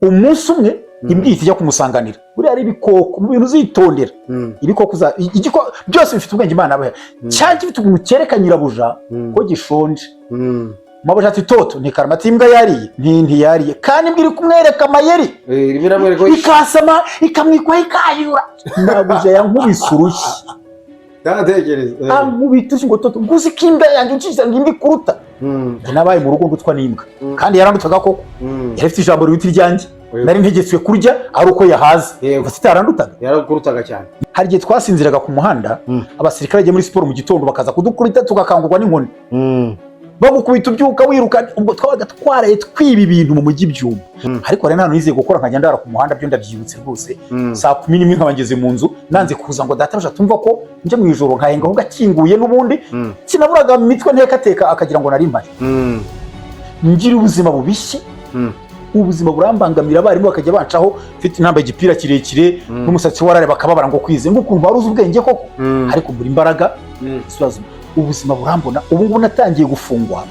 Umunsi umwe imbwa ihita ijya kumusanganira. Buriya ari ibikoko mu bintu uzitondera. Ibikoko byose bifite ubwenge Imana yabahaye. Cyari gifite ukuntu cyereka nyirabuja ko gishonje. Mabuja ati: "Toto ntikarama." Ati: "Imbwa yariye?" Ntiyariye. Kandi imbwa iri kumwereka amayeri. Irimo iramwereka ko Ikasama, ikamwikwaho, ikayura. Mabuja yankubise urushyi. Ndatekereza. Ankubita urushyi ngo: "Toto, nguzi ko imbwa yanjye ucisha ngo imbwa ikuruta." Njye nabaye mu rugo ndutwa n'imbwa. Kandi yarandutaga koko. Yari ifite ijambo riruta iryanjye. Nari ntegetswe kurya ari uko yahaze. Gusa itarandutaga. Yarakurutaga cyane. Hari igihe twasinziraga ku muhanda, abasirikare bagiye muri siporo mu gitondo bakaza kudukubita, tugakangurwa n'inkoni. Bagukubita ubyuka wiruka. Ubwo twabaga twaraye twiba ibintu mu mujyi byuma. Ariko hari n'ahantu nizeye gukora nkajya ndara ku muhanda, byo ndabyibutse rwose. Saa 11 nkaba ngeze mu nzu, nanze kuza ngo databuja tumva ko nje mu ijoro nkahenga ahubwo akinguye n'ubundi. Sinaburaga mu mitwe ntekateka akagira ngo nari mpari. Ngira ubuzima bubishye. Ubuzima burambangamira, abarimu bakajya bancaho mfite nambaye igipira kirekire n'umusatsi warare, bakababara ngo: "Kwize ngo ukuntu wari uzi ubwenge koko." Ariko mbura imbaraga. Ikibazo, ubuzima burambona. Ubu ngubu natangiye gufungwa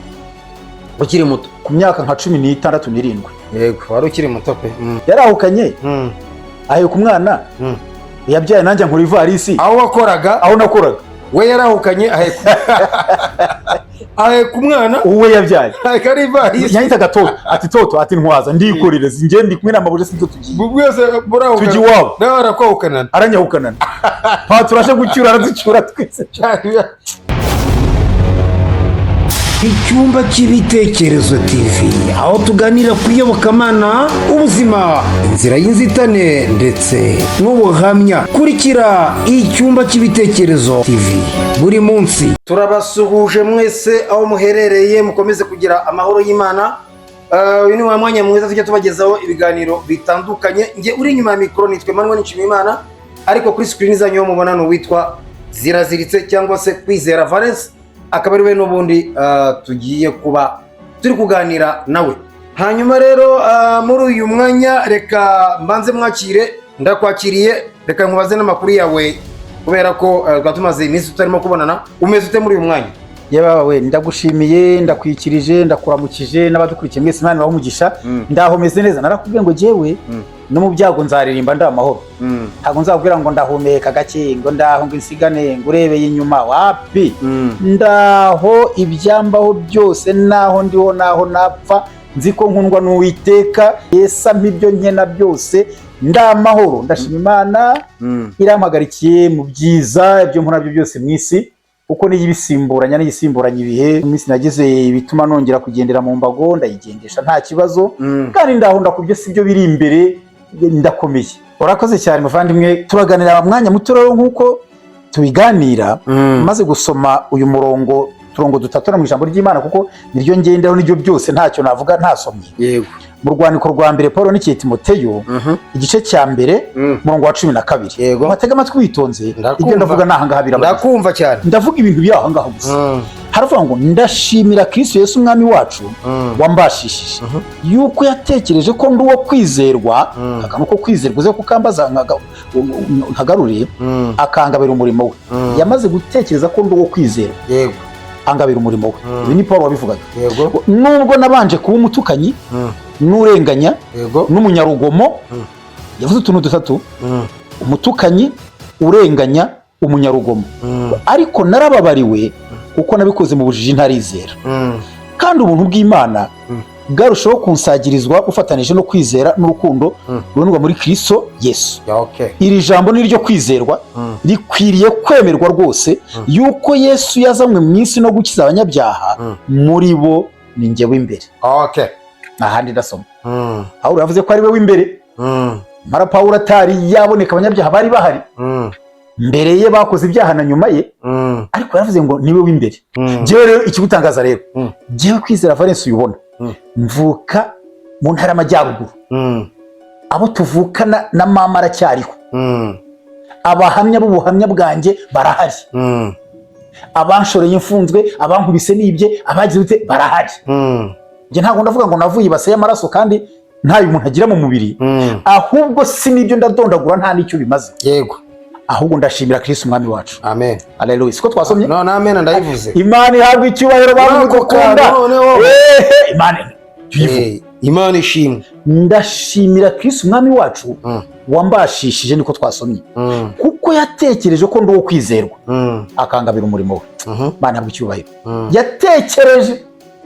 ukiri muto, ku myaka nka 16, 17. Yego, wari ukiri muto pe. Yarahukanye, aheka umwana yabyaye, nanjye nkora ivarisi. Aho wakoraga? Aho nakoraga. We yarahukanye, aheka umwana. Uwe yabyaye. Aheka ari ivarisi. Yahitaga Toto, ati: "Toto," ati: "Ntwaza ndikorere, njye ndi kumwe na mabuja, sinzo tugiye." Bwese burahukana. Tujya iwabo. Nawe arakwahukanana. Aranyahukanana, pa turashe gucyura, araducyura twese. Icyumba cy'Ibitekerezo TV, aho tuganira ku iyobokamana, ubuzima, inzira y'inzitane ndetse n'ubuhamya. Kurikira Icyumba cy'Ibitekerezo TV buri munsi. Turabasuhuje mwese aho muherereye, mukomeze kugira amahoro y'Imana. Uyu ni wa mwanya mwiza tujya tubagezaho ibiganiro bitandukanye. Njye uri inyuma ya mikoro nitwa Emmanuel Nshimiyimana, ariko kuri screen zanyu mubona ni uwitwa Ziraziritse cyangwa se Kwizera Valens, akaba ari we n'ubundi tugiye kuba turi kuganira nawe. Hanyuma rero muri uyu mwanya reka mbanze mwakire. Ndakwakiriye, reka nkubaze n'amakuru yawe, kubera ko twari tumaze iminsi tutarimo kubonana. Umeze ute muri uyu mwanya? Yewe we, ndagushimiye, ndakwikirije, ndakuramukije n'abadukurikiye mwese. Imana ibahe umugisha. Ndaho meze neza. Narakubwiye ngo jyewe no mu byago nzaririmba ndi amahoro. Ntabwo nzakubwira ngo ndahumeka gake, ngo ndaho, ngo insigane, ngo urebeye inyuma, wapi. Ndaho, ibyambaho byose, naho ndiho, naho napfa, nzi ko nkundwa n'Uwiteka. Yesu ampa ibyo nkena byose. Ndamahoro, ndashima Imana irampagarikiye mu byiza, ibyo mpura byo byose mu isi, kuko niyo ibisimburanya n'iyisimburanya ibihe. Mu minsi nagize ibituma nongera kugendera mu mbago, ndayigendesha nta kibazo. Kandi ndaho ndakubyo, si byo biri imbere, ndakomeye. Urakoze cyane muvandimwe. Turaganira mwanya muto rero nk'uko tubiganira. Maze gusoma uyu murongo, turongo dutatu mu ijambo ry'Imana, kuko niryo ngendaho, niryo byose, ntacyo navuga ntasomye. Mu rwandiko rwa mbere Paul yandikiye Timoteyo, igice cya mbere, umurongo wa 12. Watega amatwi witonze. Ndakumva. Ibyo ndavuga ni ahangaha birabaye. Ndakumva cyane. Ndavuga ibintu biri aho ngaho gusa. Haravuga ngo: "Ndashimira Kristo Yesu Umwami wacu wambashishije yuko yatekereje ko ndi uwo kwizerwa." Akantu ko kwizerwa uze kukambaza nkagarure. "Akangabira umurimo we." Yamaze gutekereza ko ndi uwo kwizerwa, angabira umurimo we. Ibi ni Paul wabivugaga. "Nubwo nabanje kuba umutukanyi n'urenganya n'umunyarugomo." Yavuze utuntu dutatu: umutukanyi, urenganya, umunyarugomo. "Ariko narababariwe kuko nabikoze mu bujiji ntarizera. Kandi ubuntu bw'Imana bwarushaho kunsagirizwa bufatanije no kwizera n'urukundo rubonwa muri Kristo Yesu." "Iri jambo ni iryo kwizerwa, rikwiriye kwemerwa rwose, yuko Yesu yazanywe mu isi no gukiza abanyabyaha, muri bo ni njye w'imbere." Ahandi ndasoma, Pawulo yavuze ko ari we w'imbere. Mara Pawulo atari yaboneka, abanyabyaha bari bahari mbere ye, bakoze ibyaha na nyuma ye, ariko yaravuze ngo niwe w'imbere. Njyewe rero ikigutangaza rero, njyewe Kwizera Valens uyubona, mvuka mu ntara y'Amajyaruguru. Abo tuvukana na mama aracyariho. Abahamya b'ubuhamya bwanjye barahari. Abanshoreye imfunzwe, abankubise nibye, abagize ute, barahari. Njye ntabwo ndavuga ngo navuye ibase y'amaraso, kandi ntayo umuntu agira mu mubiri. Ahubwo si n'ibyo ndadondagura, nta n'icyo bimaze. Ahubwo ndashimira Kristo Umwami wacu. Amen. Aleluya! Siko twasomye? None amen ndayivuze. Imana ihabwa icyubahiro, bantu Muri ako dukunda. kantu noneho. Ehe, Imana tuyivuge. Imana ishimwe. Ndashimira Kristo Umwami wacu wambashishije, niko twasomye, kuko yatekereje ko ndi uwo kwizerwa, akangabira umurimo we. Mana, habwa icyubahiro. Yatekereje,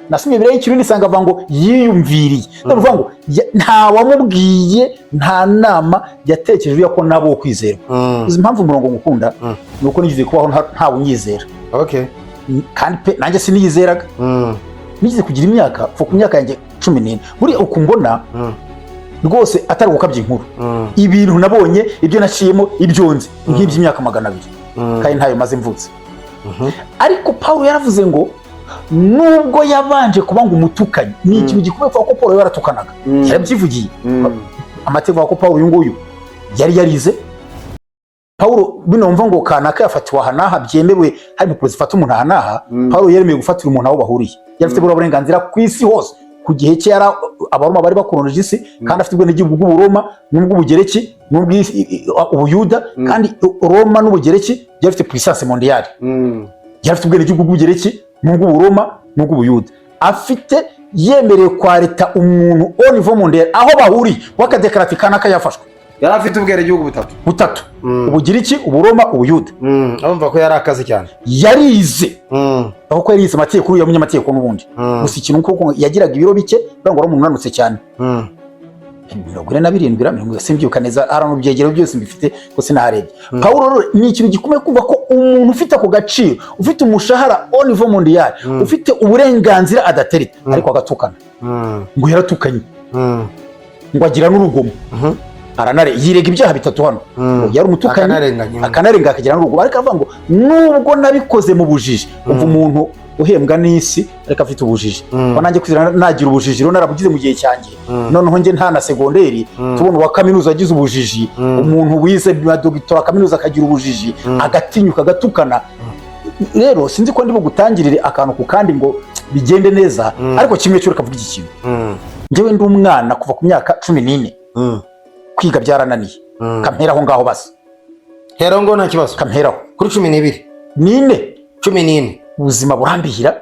nasomye Bibiliya y'Ikirundi isanga avuga ngo yiyumviriye. Ni ukuvuga ngo nta wamubwiye, nta nama, yatekereje ko nabo wo kwizerwa. Uzi impamvu umurongo ngukunda? Ni uko nigeze kubaho ntawe unyizera. Kandi pe, nanjye siniyizeraga. Nigeze kugira imyaka, kuva ku myaka yanjye 14, buriya uku mbona rwose atari gukabya inkuru, ibintu nabonye, ibyo naciyemo, ibyo nzi, nk'iby'imyaka 200, kandi ntayo maze mvutse. Ariko Paul yaravuze ngo nubwo yabanje kuba ngo umutukanyi, ni ikintu gikomeye kuko Paul yaratukanaga, yarabyivugiye. Amategeko avuga ko Paul uyu nguyu yari yarize. Paul bino mva ngo kanaka yafatiwe aha n'aha, byemewe, hari impapuro zifata umuntu aha n'aha. Paul yemewe gufatira umuntu aho bahuriye, yari afite buriya burenganzira ku isi hose. Ku gihe cye yari Abaroma bari bakoronije isi, kandi afite ubwenegihugu bw'Uburoma n'ubw'Ubugereki n'ubw'Ubuyuda, kandi Roma n'Ubugereki byari bifite puissance mondiale. Yari afite ubwenegihugu bw'Ubugereki n'ubw'Uburoma n'ubw'Ubuyuda, afite yemerewe kwareta umuntu au niveau mondial aho bahuriye, wakadekara ati kanaka yafashwe. Yari afite ubwenegihugu butatu. Butatu: Ubugiriki, Uburoma, Ubuyuda. Urumva ko yari akaze cyane. Yarize, aho ko yarize amategeko ya munyamategeko n'ubundi. Gusa ikintu kuko yagiraga ibiro bike, kugira ngo ari umuntu unanutse cyane, 47, mirongo, simbyibuka neza, hari mu byegero byose mbifite ko sinaharebye. Pawulo rero ni ikintu gikomeye kumva ko umuntu ufite ako gaciro, ufite umushahara au niveau mondial, ufite uburenganzira adatereta, ariko agatukana. Ngo yaratukanye, ngo agira n'urugomo, aranare yirega ibyaha bitatu hano. Ngo yari umutukanyi, akanarenganya. Akanarenga, akagira n'urugomo, ariko aravuga ngo nubwo nabikoze mu bujiji. Umva, umuntu uhembwa n'isi ariko afite ubujiji. Ko nanjye kwizera nagira ubujiji rero narabugize mu gihe cyanjye. Noneho njye nta na segonderi, tubona uwa kaminuza agize ubujiji, umuntu wize na dogitora kaminuza akagira ubujiji, agatinyuka agatukana. Rero sinzi ko ndi bugutangirire akantu ku kandi ngo bigende neza, ariko kimwe cyo reka mvuge iki kintu. Njyewe ndi umwana, kuva ku myaka 14, kwiga byarananiye. Kamperaho ngaho basi. Hera ngo nta kibazo. Kamperaho. Kuri 12. Nine. 14. Ubuzima burambihira.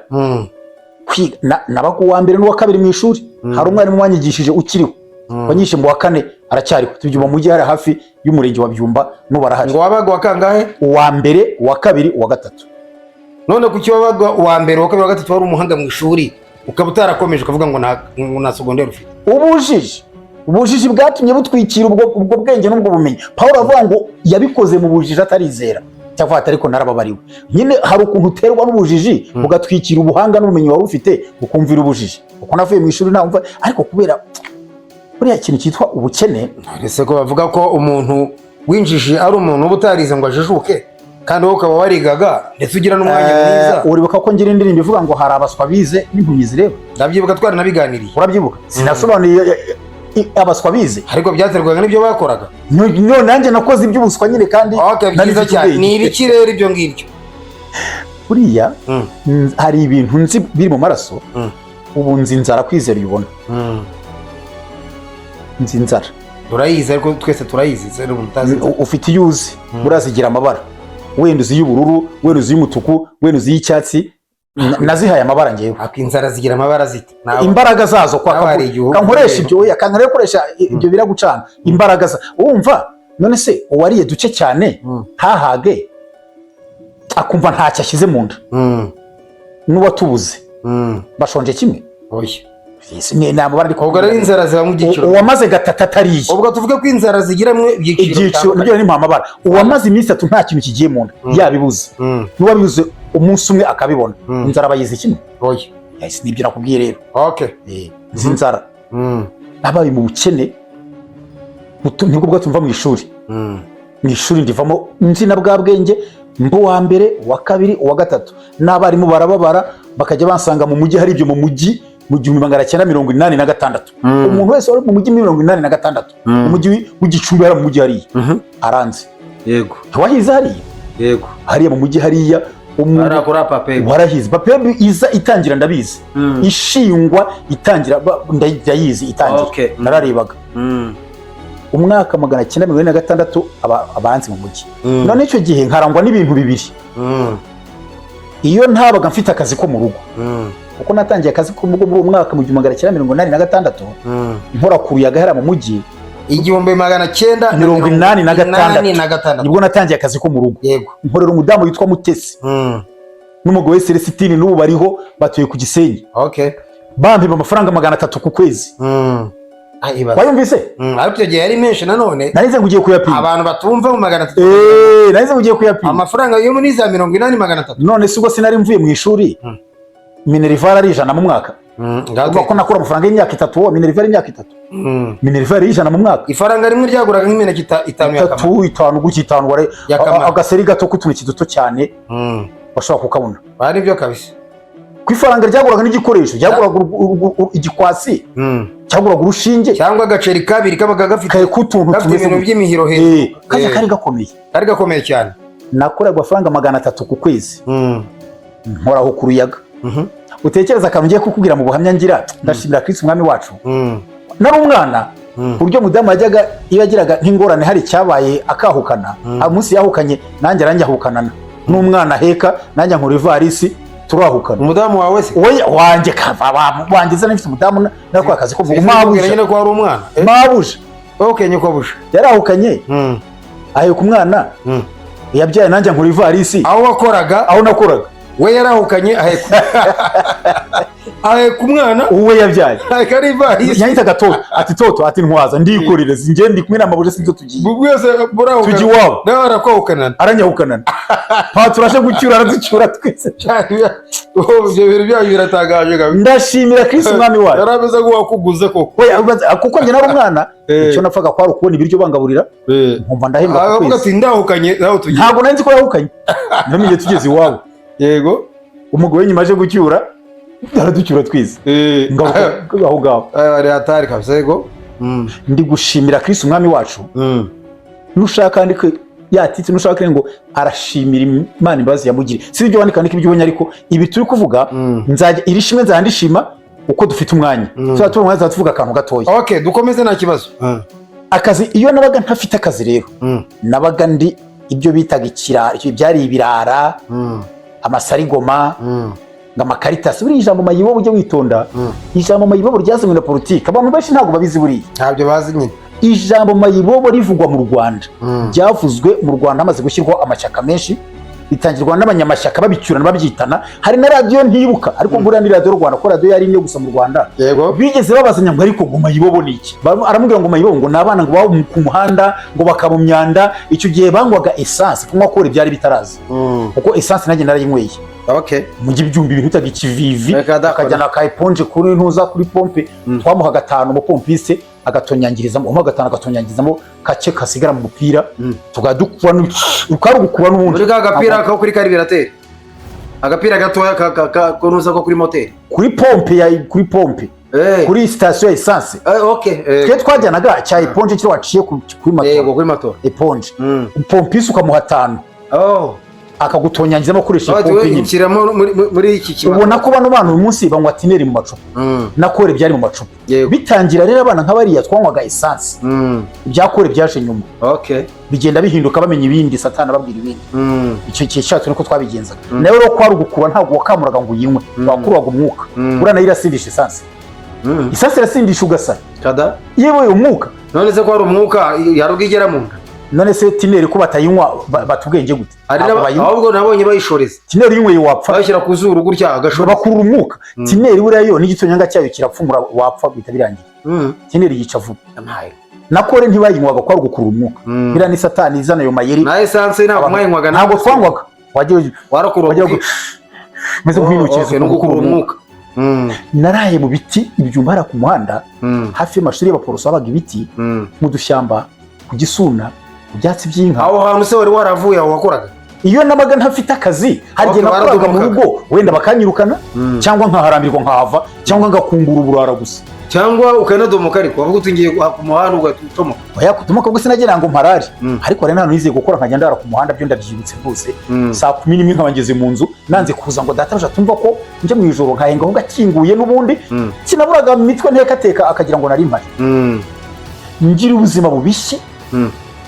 Kwiga nabaga uwa mbere n'uwa kabiri mu ishuri. Hari umwarimu wanyigishije ukiriho, wanyigishije mu wa kane, aracyariho. Tubyumva mu mujyi hari hafi y'umurenge wa Byumba, n'ubu arahari. Ngo wabaga uwa kangahe? Uwa mbere, uwa kabiri, uwa gatatu. None kuki wabaga uwa mbere, uwa kabiri, uwa gatatu, wari umuhanga mu ishuri, ukaba utarakomeje, ukavuga ngo nta segonderi ufite? Ubujiji, ubujiji bwatumye butwikira ubwo bwenge n'ubwo bumenyi. Paul avuga ngo yabikoze mu bujiji, atarizera, cyangwa ati ariko narababariwe. Nyine hari ukuntu uterwa n'ubujiji ugatwikira ubuhanga n'ubumenyi wari ufite, ukumvira ubujiji. Uko navuye mu ishuri ntabwo, ariko kubera buriya kintu cyitwa ubukene. Ese ko bavuga ko umuntu winjije ari umuntu uba utarize ngo ajijuke, kandi wowe ukaba warigaga ndetse ugira n'umwanya mwiza? Uribuka ko ngira indirimbo ivuga ngo hari abaswa bize n'impumyi zireba? Ndabyibuka, twaranabiganiriye. Urabyibuka? Sinasobanuye abaswa bize? Ariko byaterwaga n'ibyo bakoraga. None nanjye nakoze iby'ubuswa nyine kandi Okay, nari byiza mfite cyane. ubwenge. Ni ibiki rero ibyo ngibyo? Buriya hari ibintu nzi biri mu maraso. Ubu nzi inzara, kwizera uyibona, nzi inzara. Turayizi, ariko twese turayizi se umuntu utazi? Ufite iyo uzi, buriya zigira amabara, wenda uzi iy'ubururu, wenda uzi iy'umutuku, wenda uzi iy'icyatsi. Nazihaye amabara ngewe. Ariko inzara zigira amabara zite? Imbaraga zazo kwa Nawe hari igihe kankoresha ibyo, oya, kankoresha ibyo biragucana imbaraga za wumva. None se uwariye duke cyane ntahage, akumva ntacyo ashyize mu nda, n'uwatubuze, bashonje kimwe? Oya. Yes, ni amabara ariko. Ubwo rero inzara ziba mu byiciro. Uwamaze gatatu atariye. Ubwo tuvuge ko inzara zigiramo ibyiciro ibyiciro bitandukanye. Nibyo, ni amabara. Uwamaze iminsi 3 nta kintu kigiye mu nda, yabibuze, n'uwabibuze umunsi umwe akabibona, inzara bayizi kimwe? Oya. Yes, nibyo nakubwiye rero. Izi nzara, nabaye mu bukene nibwo bwatumva mu ishuri. Mu ishuri ndivamo nzi na bwa bwenge, mba uwa mbere, uwa kabiri, uwa gatatu, n'abarimu barababara, bakajya bansanga mu mujyi. Hari ibyo mu mujyi mu 1986. Umuntu wese wari mu mujyi muri 86, umujyi w'Igicumbi, hariya mu mujyi hariya, aranze. Ntiwahize hariya? Yego. Hariya mu mujyi hariya, umuntu Ari kuri apape. Warahize papebu iza itangira, ndabizi, ishingwa itangira, ndayizi itangira. Nararebaga umwaka 946, abanzi mu mujyi. None icyo gihe nkarangwa n'ibintu bibiri. Iyo ntabaga mfite akazi ko mu rugo, Kuko natangiye akazi ko muri uwo mwaka mu 1986, nkora ku Ruyaga hariya mu mujyi. Igihumbi magana cyenda Mirongo inani na gatandatu. Inani na gatandatu. Nibwo natangiye akazi ko mu rugo. Nkorera umudamu witwa Mutesi n'umugabo we Celestine, n'ubu bariho, batuye ku Gisenyi. Bampemba amafaranga 300 ku kwezi. Ah, ibaze. Wayumvise? Ariko icyo gihe yari menshi nanone. Narize ngo ugiye kuyapima. Abantu batumva mu 300. Eh, narize ngo ugiye kuyapima. Amafaranga yo muri za 80, 300. None se ubwo sinari mvuye mu ishuri? Minerval ari 100 mu mwaka. Urumva ko nakura amafaranga y'imyaka 3, wowe minerval y'imyaka 3. Minerval ari 100 mu mwaka. Ifaranga rimwe ryaguraga nk'imineke 5 ya kamara. 3, 5 gutya, 5 ware. Ya kamara. Agaseri gato k'utuneke duto cyane bashobora kukabona. Ari byo kabisa. Ku ifaranga ryaguraga n'igikoresho, ryaguraga igikwasi, cyaguraga urushinge. Cyangwa agaceri kabiri kabaga gafite kari k'utuntu gafite tumeze ibintu gutya. by'imihiro hejuru. Eh, kajya kari gakomeye. Kari gakomeye cyane. Nakoraga amafaranga 300 ku kwezi, nkoraho ku Ruyaga. Utekereza akantu ngiye kukubwira mu buhamya ngira, ndashimira Kristo Umwami wacu. Nari umwana, ku buryo mudamu yajyaga, iyo yagiraga nk'ingorane, hari icyabaye akahukana, umunsi yahukanye nanjye aranyahukanana n'umwana aheka, nanjye nkora ivarisi turahukana. Umudamu wawe se? Oya, wanjye kava wanjye zana mfite umudamu nakora akazi ko Sinzi mabuja. nyine ko wari umwana. Eh, Mabuja. Okay, nyoko buja. Yarahukanye, aheka umwana yabyaye, nanjye nkora ivarisi. Aho wakoraga? Aho nakoraga. We yarahukanye, aheka umwana. Uwe yabyaye. Aheka ari ivarisi. Yahitaga Toto, ati: "Toto," ati, "ntwaza ndikorere, njye ndi kumwe na mabuja, sinzo tugiye." Bwese burahukana. Tujya iwabo. Nawe arakwahukana. Aranyahukanana, pa turashe gucyura, araducyura twese. Ibyo bintu byanyu biratangaje kabisa. Ndashimira Kristo Umwami wacu. Yari ameze nk'uwakuguze koko. Oya, kuko njye nari umwana. Icyo napfaga kwari ukubona ibiryo bangaburira, nkumva ndahembwa ku Aravuga kwezi. ati: "Ndahukanye nawe, tugiye." Ntabwo nari nzi ko yahukanye, namenye tugeze iwabo. Umugore nyuma aje gucyura, araducyura twese. Ngaruka aho ngaho. Ari hatari kabisa, yego. Ndi gushimira Kristo Umwami wacu. Nushaka andike yatitse, nushaka ngo arashimira Imana imbabazi yamugiriye. Si ibyo wandika, andika ibyo ubonye, ariko ibi turi kuvuga, nzajya iri shimwe nzajya ndishima uko dufite umwanya. Tuzajya tubona umwanya, tuzajya tuvuga akantu gatoya. Okay, dukomeze, nta kibazo. Akazi, iyo nabaga ntafite akazi rero, nabaga ndi ibyo bitaga ikirara. Icyo byari ibirara, amasarigoma, ngo amakaritasi. Buriya ijambo mayibobo, ujye witonda. Ijambo mayibobo ryazanywe na politiki, abantu benshi ntabwo babizi buriya. Ntabyo bazi nyine. Ijambo mayibobo rivugwa mu Rwanda, ryavuzwe mu Rwanda hamaze gushyirwaho amashyaka menshi, ritangirwa n'abanyamashyaka babicyurana, babyitana. Hari na radiyo ntibuka, ariko buriya ni Radiyo Rwanda, kuko radiyo yari imwe gusa mu Rwanda. Bigeze babazanya ngo: "Ariko ngo mayibobo ni iki?" Aramubwira ngo mayibobo ngo ni abana ngo baba ku muhanda, ngo bakaba mu myanda. Icyo gihe banywaga essence, kunywa kore byari bitaraza, kuko essence nanjye narayinyweye. Mu byumba ibintu bitaga ikivivi. Reka da. Akajyana ka éponge kuri ntuza, kuri pompe. Twamuha 5, umupompiste agatonyangirizamo, umuha 5 agatonyangirizamo kake kasigara mu mupira, tukajya dukura ukari ugukura n'ubundi. Muri ka gapira ko kuri carburateur, agapira gatoya konuza ko kuri moteri. Kuri pompe ya, kuri pompe, kuri sitasiyo ya essence. Eh, okay. Twe twajyanaga cya éponge cyo waciye kuri matora. Kuri matora. Éponge, pompiste ukamuha 5, akagutonyangizamo akoresheje Bati, pompe we nyine. nshyiramo muri iki kibazo. Ubona ko bano bana uyu munsi banywa tineri mu macupa, na kore byari mu macupa. Bitangira rero, abana nka bariya twanywaga essence. Ibya kore byaje nyuma. Bigenda bihinduka, bamenya ibindi, Satani ababwira ibindi. Icyo gihe cyacu niko twabigenzaga. Nawe rero kwari ugukura, ntabwo wakamuraga ngo uyinywe, wakuraga umwuka. Buriya nayo irasindisha essence. Essence irasindisha ugasara. Kada. Yewe, umwuka. None se ko hari umwuka, hari ubwo igera mu nda? None se tineri ko batayinywa, bata ubwenge gute? Hari Ntabwo bayinywa. Ahubwo nabonye bayishoreza. Tineri uyinyweye wapfa. Bayishyira ku zuru gutya agashora. Bakurura umwuka. Tineri buriya yo n'igitonyanga cyayo kirapfumura, wapfa bihita birangira. Tineri yica vuba. Amaye. Na kore ntibayinywaga, ko ari ugukurura umwuka. Biriya ni Satani izana ayo mayeri. Na essence ntabwo mwayinywaga? Ntabwo twanywaga, wajya Warakurura. wajya meze nk'inukiriza. Okay, no gukurura umwuka. Naraye mu biti ibyumba hariya ku muhanda, hafi y'amashuri y'Abaporoso habaga ibiti, mu dushyamba, ku Gisuna, mu byatsi by'inka. Aho hantu se wari waravuye aho wakoraga? Iyo nabaga ntafite akazi, hari igihe nakoraga mu waradomokaga. rugo, wenda bakanyirukana, cyangwa nkaharambirwa nkahava, cyangwa ngakungura uburara gusa. Cyangwa ukanadomoka, ariko wavuga uti ngiye ku muhanda, ugahita ucomoka. Oya, kutumoka ubwo sinagira ngo mparare. Ariko hari n'ahantu nizeye gukora nkajya ndara ku muhanda, byo ndabyibutse rwose. Saa 11 nkaba ngeze mu nzu, nanze kuza ngo databuja atumva ko njye mu ijoro nkahenga aho gakinguye n'ubundi. Sinaburaga mu mitwe ntekateka, akagira ngo nari mpari. Ngira ubuzima bubishye.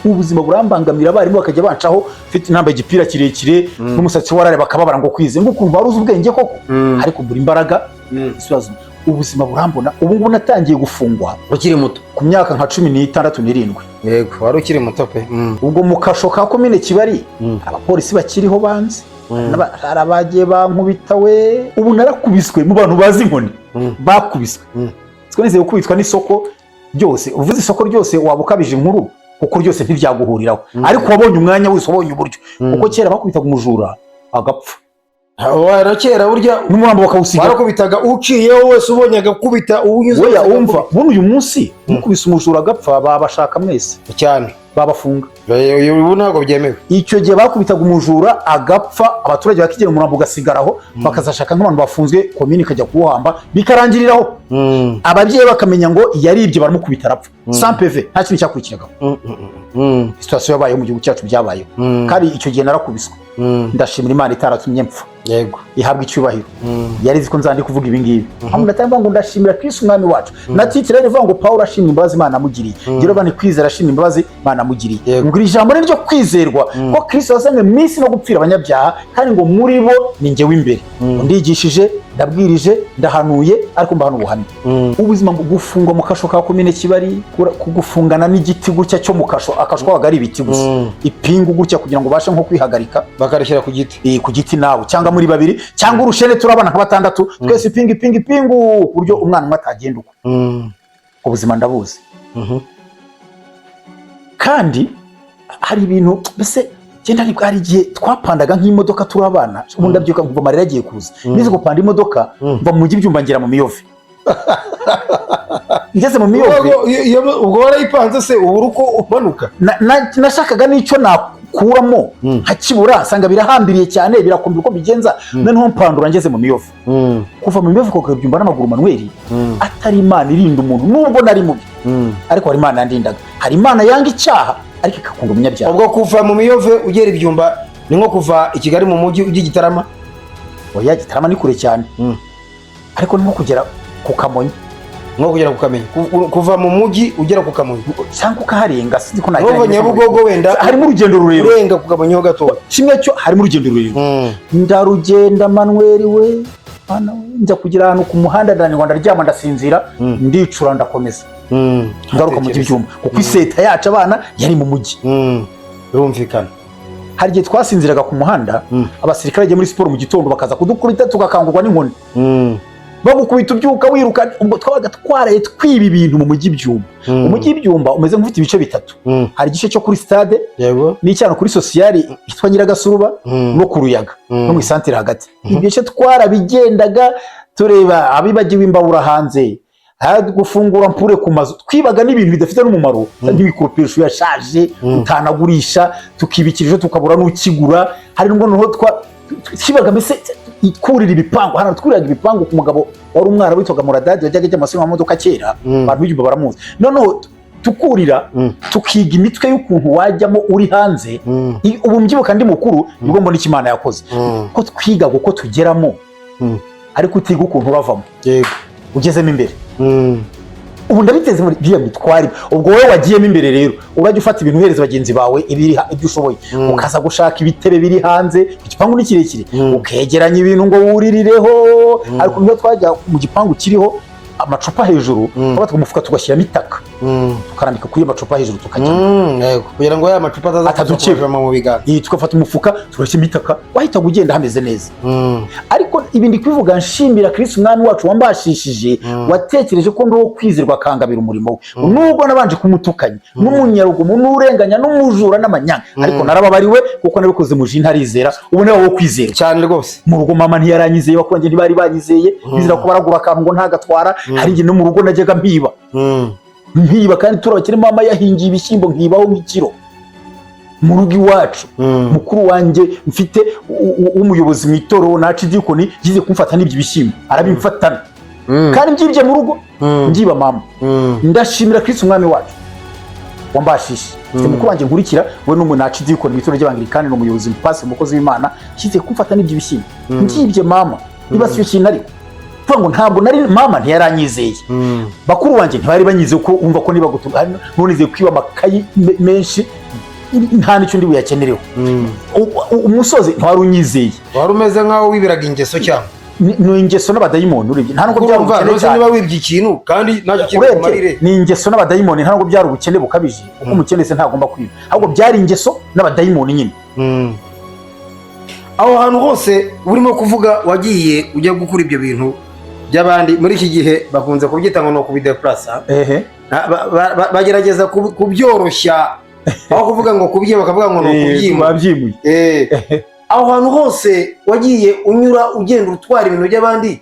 Ubuzima burambangamira, abarimu bakajya bancaho mfite nambaye igipira kirekire n'umusatsi warare, bakababara ngo kwize ngo ukuntu wari uzi ubwenge koko. Ariko mbura imbaraga. Ikibazo, ubuzima burambona. Ubu ngubu natangiye gufungwa Ukiri muto? ku myaka nka 16 n'irindwi. Yego, wari ukiri muto pe. Ubwo mu kasho ka komine Kibari, abapolisi bakiriho banze. Hari abagiye bankubita we. Ubu narakubiswe mu bantu bazi inkoni, bakubiswe. Siko nizeye gukubitwa n'isoko ryose. Uvuze isoko ryose waba ukabije inkuru, kuko ryose ntiryaguhuriraho, ariko wabonye umwanya wese, wabonye uburyo, kuko kera bakubitaga umujura agapfa. Wara kera burya n'umurambo bakawusiga. Warakubitaga, uciyeho wese ubonye agakubita, unyuze Weya, wese wumva agakubita. buno uyu munsi mukubise umujura agapfa, babashaka mwese. Cyane. Babafunga. Ubu ntabwo byemewe. Icyo gihe bakubitaga umujura agapfa, abaturage bakigira, umurambo ugasigaraho, bakazashaka nk'abantu bafunzwe, komini ikajya kuwuhamba, bikarangiriraho. Ababyeyi bakamenya ngo yaribye, baramukubita arapfa, sans PV, nta kintu cyakurikiragaho. Situation yabayeho mu gihugu cyacu, byabayeho. Kandi icyo gihe narakubiswe. Ndashimira Imana itaratumye mpfa. Ihabwa icyubahiro. Yari izi ko nzandi kuvuga ibi ngibi, aho ndatanga ngo ndashimira Kristo umwami wacu. Na titre rero ivuga ngo Pawulo ashimira imbabazi Imana amugiriye. Ngira bani kwizera, ashimira imbabazi Imana amugiriye. Ngo iri jambo ni ryo kwizerwa, ko Kristo yazanywe mu isi no gupfira abanyabyaha, kandi ngo muri bo ni njye w'imbere. Ndigishije, ndabwirije, ndahanuye, ariko mbahana ubuhamya. Ubuzima bwo gufungwa mu kasho ka komine Kibari, kugufungana n'igiti gutya cyo mu kasho, akasho kabaga ari ibiti gusa, ipingu gutya kugira ngo ubashe nko kwihagarika. Bakarishyira ku giti. Ku giti nawe cyangwa muri babiri cyangwa urushene, turabana nka batandatu twese, ipingu, ipingu, ipingu, ku buryo umwana umwe atagenda uko. Ubuzima ndabuzi. Kandi hari ibintu mbese genda nibwo hari igihe twapandaga nk'imodoka turi abana. Ubu ndabyuka nkumva amarira agiye kuza. Nize gupanda imodoka, mva mu mujyi Byumba ngera mu Miyove. Ngeze mu Miyove, Ubwo warayipanze se, ubu uri uko umanuka? Nashakaga n'icyo nakuramo nkakibura, nsanga birahambiriye cyane, birakomeye uko bigenza. Noneho mpandura ngeze mu Miyove. Kuva mu Miyove kugera Byumba n'amaguru, Manuel, atari Imana irinda umuntu, nubwo nari mubi, ariko hari Imana yandindaga. Hari Imana yanga icyaha ariko igakunda umunyabyaha. Ubwo kuva mu Miyove ugera Ibyumba ni nko kuva i Kigali mu mujyi ujya i Gitarama? Oya, Gitarama ni kure cyane. Ariko ni nko kugera ku Kamonyi. Nko kugera ku Kamonyi. Kuva mu mujyi ugera ku Kamonyi. Cyangwa ukaharenga, sinzi ko Nkuva nagerageza. Nyabugogo wenda. Harimo urugendo rurerure. Urenga ku Kamonyi ho gatoya. Kimwe cyo harimo urugendo rurerure. Ndarugenda, Manuel we, mwana we, njya kugera ahantu ku muhanda, ndananirwa, ndaryama, ndasinzira, ndicura, ndakomeza, ngaruka mu Byumba, kuko iseta yacu abana yari mu mujyi. Birumvikana. Hari igihe twasinziraga ku muhanda, abasirikare bagiye muri siporo mu gitondo bakaza kudukubita, tugakangurwa n'inkoni. Bagukubita ubyuka wiruka. Ubwo twabaga twaraye twiba ibintu mu mujyi Byumba. Umujyi Byumba umeze nk'ufite ibice bitatu. Hari igice cyo kuri stade, n'icyano kuri sosiyali yitwa Nyiragasuruba, no ku Ruyaga, no mu isantere hagati. Ibyo bice twarabigendaga, tureba abibagiwe imbabura hanze, gufungura mpure ku mazu. Twibaga n'ibintu bidafite n'umumaro, nk'imikoropesho yashaje utanagurisha, tukibikira ejo tukabura n'ukigura. Hari n'ubwo noneho twibaga mbese twurira ibipangu. Hano twuriraga ibipangu ku mugabo wari umwana witwaga Muradadi, wajyaga ajya amasiganwa y'amamodoka kera. Abantu b'ibyumba baramuzi. Noneho tukurira, tukiga imitwe y'ukuntu wajyamo uri hanze. Ubu mbyibuka ndi mukuru, nibwo mbona icyo Imana yakoze, ko twigaga uko tugeramo, ariko utiga ukuntu uravamo ugezemo imbere. Ubu ndabiteze muri biriya mitwari. Ubwo wowe wagiyemo imbere rero, urajya ufata ibintu uhereza bagenzi bawe ibiri ibyo ushoboye, ukaza gushaka ibitebe biri hanze. Igipangu ni kirekire, ukegeranya ibintu ngo wuririreho. Ariko niyo twajya mu gipangu kiriho amacupa hejuru, twafataga umufuka tugashyiramo itaka, tukarambika kuri ayo macupa hejuru, tukajyamo. Yego, kugira ngo ya macupa ataza Atadukeba. kujama mu biganza. Iyi tugafata umufuka tugashyiramo itaka, wahitaga ugenda hameze neza. Ariko ibi ndi kubivuga nshimira Kristo umwami wacu wambashishije, watekereje ko ndi uwo kwizerwa, akangabira umurimo we, nubwo nabanje kumutukanya n'umunyarugomo n'urenganya n'umujura n'amanyanga. Ariko narababariwe kuko nabikoze mu jini ntarizera. Ubu niwe wo kwizerwa. Cyane rwose. Mu rugo mama ntiyaranyizeye, bakuru banjye ntibari banyizeye, bizera ko baragura akantu ngo ntagatwara. Hari igihe no mu rugo najyaga mpiba, nkiba kandi turi abakire, mama yahingiye ibishyimbo, nkibaho nk'ikiro mu rugo iwacu. Mukuru wanjye mfite w'umuyobozi mu itorero naca idikoni yize kumfata n'ibyo bishyimbo, arabimfatana, kandi mbyibye mu rugo, mbyiba mama. Ndashimira Kristo umwami wacu wambashije. Mfite mukuru wanjye nkurikira, we ni umuntu idikoni mu itorero ry'Abangilikani, ni umuyobozi, pasi, umukozi w'Imana, yashyize kumfata n'ibyo bishyimbo mbyibye mama. Niba si cyo kintu, ariko kuvuga ngo ntabwo nari, mama ntiyaranyizeye, bakuru banjye ntibari banyizeye, ko wumva ko niba nonizeye kwiba amakayi menshi nta n'icyo ndi buyakenereho. Umusozi ntiwari unyizeye. Wari umeze nk'aho wibiraga ingeso cyangwa? Ni ingeso n'abadayimoni urebye, nta nubwo byari Urumva ubukene ntuzi cyane. niba wibye ikintu kandi ntacyo kiri Urebye bukumarire. ni ingeso n'abadayimoni, nta nubwo byari ubukene bukabije, kuko umukene se ntagomba kwiba, ahubwo byari ingeso n'abadayimoni nyine. Aho hantu hose urimo kuvuga wagiye ujya gukura ibyo bintu by'abandi, muri iki gihe bakunze kubyita ngo ni ukubidepurasa. Bagerageza kubyoroshya, aho kuvuga ngo kubyiba bakavuga ngo ni ukubyima. Babyimuye. Aho hantu hose wagiye unyura ugenda utwara ibintu by'abandi,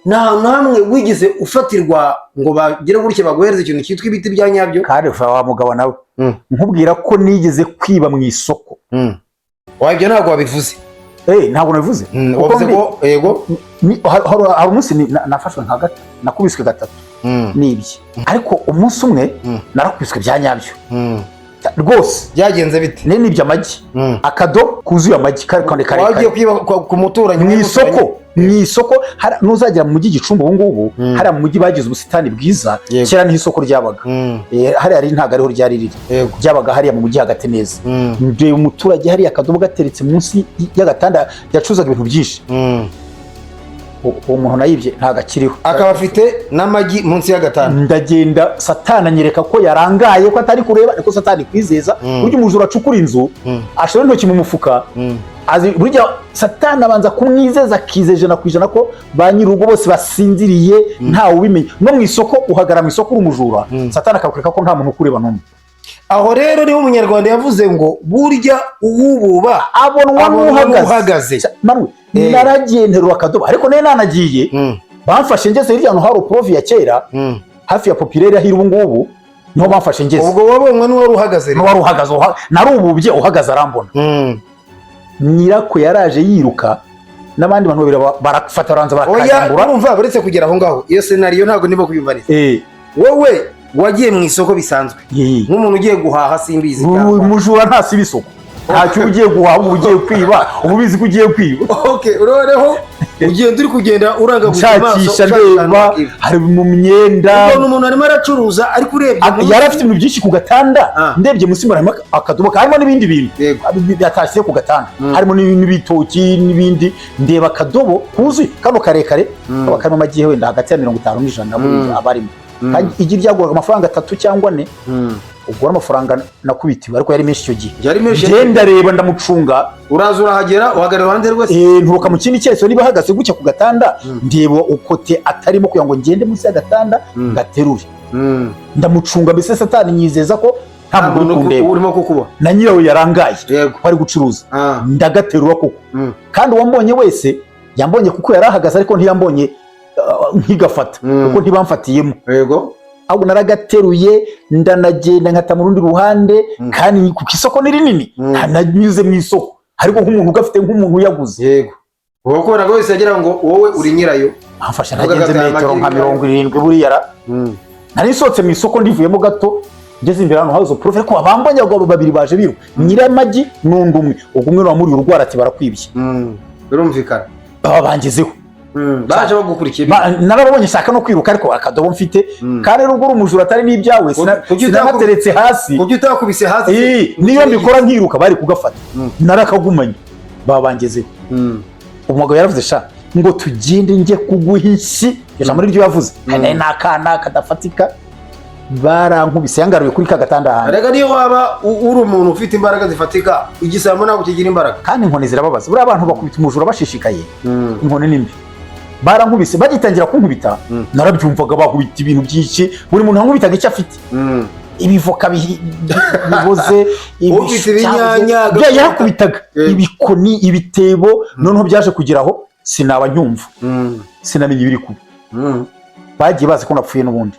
nta hantu hamwe wigeze ufatirwa ngo bagire gutya baguhereze ikintu cyitwa ibiti bya nyabyo? Kandi wa mugabo nawe, nkubwira ko nigeze kwiba mu isoko. Wa, ibyo ntabwo wabivuze. Ntabwo nabivuze. Kuko Wavuze ko yego. Hari umunsi nafashwe nka gatatu, nakubiswe gatatu nibye, ariko umunsi umwe narakubiswe bya nyabyo rwose. Byagenze bite? Nari nibye amagi, akadobo kuzuye amagi kare kare kare. Wagiye kwiba ku muturanyi? Mu isoko nuzagera mu mujyi Gicumbi ubu ngubu, hariya mu mujyi bagize ubusitani bwiza. Kera niho isoko ryabaga. Hariya riri ntabwo ariho ryari riri. Ryabaga hariya mu mujyi hagati neza. Ndeba umuturage hariya, akadobo gateretse munsi y'agatanda, yacuruzaga ibintu byinshi. Uwo muntu nayibye ntabwo akiriho. Akaba afite n'amagi munsi y'agatanda. Ndagenda, Satani anyereka ko yarangaye, ko atari kureba, ariko Satani kwizeza. Burya umujura acukura inzu, ashira intoki mu mufuka, azi burya Satani abanza kumwizeza, akiza 100% ko ba nyir'urugo bose basinziriye, ntawe ubimenya. No mu isoko, uhagarara mu isoko uri umujura, Satani akakwereka ko nta muntu ukureba n'umwe. Aho rero niho Umunyarwanda yavuze ngo burya uwububa abonwa abonwa n'uhagaze. N'uhagaze. Manuel, naragiye nterura akadobo, ariko nayo nanagiye, bamfashe ngeze hirya ahantu hari oporovi ya kera, hafi ya Populaire aho iri ubu ngubu, niho bamfashe ngeze. Ubwo wabonywe n'uwari uhagaze rero. N'uwari uhagaze, narububye uhagaze arambona. Nyirako yaraje yiruka n'abandi bantu babiri, barafata baranza Oya. barakanyambura. Urumva, uretse kugera aho ngaho, iyo scénario ntabwo ndimo kuyumva neza. Wowe wagiye mu isoko bisanzwe nk'umuntu ugiye guhaha, simbizi, cyangwa Umujura ntasiba isoko, ntacyo uba ugiye guhaha, uba ugiye kwiba, uba ubizi ko ugiye kwiba. Okay, noneho ugenda uri kugenda urangaguza amaso, nshakisha, ushakisha ahantu ndeba wakiba. hari mu myenda. Ubona umuntu arimo aracuruza, ariko urebye Yari afite ibintu byinshi ku gatanda. Ndebye munsi mbona harimo akadobo karimo n'ibindi bintu yatashye ku gatanda, harimo n'ibitoki n'ibindi. Ndeba akadobo kuzuye kano karekare, kaba karimo amagi wenda hagati ya 50 n'ijana buriya aba arimo. Kandi igi ryaguraga amafaranga 3 cyangwa 4. Ubwo amafaranga nakubitiwe, ariko yari menshi icyo gihe. Yari menshi. Ngenda reba, ndamucunga. Uraza urahagera, uhagarara iruhande rwe se? Nturuka mu kindi cyerekezo, niba ahagaze gutya ku gatanda, ndeba ukote atarimo kugira ngo ngende munsi y'agatanda ngaterure. Ndamucunga, mbese Satani nyizeza ko nta muntu uri kundeba. Urimo kukuba. Na nyirawe yarangaye ko ari gucuruza. Ndagaterura koko. Kandi uwambonye wese yambonye kuko yari ahagaze, ariko ntiyambonye nkigafata, kuko ntibamfatiyemo. Ahubwo naragateruye, ndanagenda nkata mu rundi ruhande. Kandi kuko isoko ni rinini, nanyuze mu isoko ariko nk'umuntu ugafite, nk'umuntu uyaguze. Yego, uwo kubonaga wese yagira ngo wowe uri nyirayo. Bamfashe Avuga nagenze ati, aya metero magi nka ni 70 buriya ra. Nari nsohotse mu isoko, ndivuyemo gato, ngeze imbere ahantu hazo prof, ariko abambonye abagabo babiri baje biruka, nyiramagi n'undi umwe. Ubwo umwe wamuriye urwara ati barakwibye. Birumvikana. Baba bangezeho. Baje bagukurikiye. Narababonye nshaka no kwiruka, ariko akadobo mfite, kandi nubwo uri umujura atari n'ibyawe, sinanateretse hasi. Kuki utakubise hasi se? Niyo mbikora nkiruka bari kugafata. Narakagumanye, baba bangezeho. Umugabo yaravuze sha ngo tugende njye kuguha inshyi. Iryo jambo niryo yavuze. Hari nari n'akana kadafatika, barankubise, yangaruye kuri ka gatanda hanze. Rega niyo waba uri umuntu ufite imbaraga zifatika, igisambo ntabwo kigira imbaraga. Kandi inkoni zirababaza buriya, abantu bakubita umujura bashishikaye, inkoni ni mbi. Barankubise, bagitangira kunkubita narabyumvaga, bakubita ibintu byinshi, buri muntu ankubitaga icyo afite, ibivoka biboze. Ufite ibinyanya, bya yarakubitaga, ibikoni, ibitebo. Noneho byaje kugera aho sinaba nyumva, sinamenya ibiri kuba. Bagiye bazi ko napfuye n'ubundi.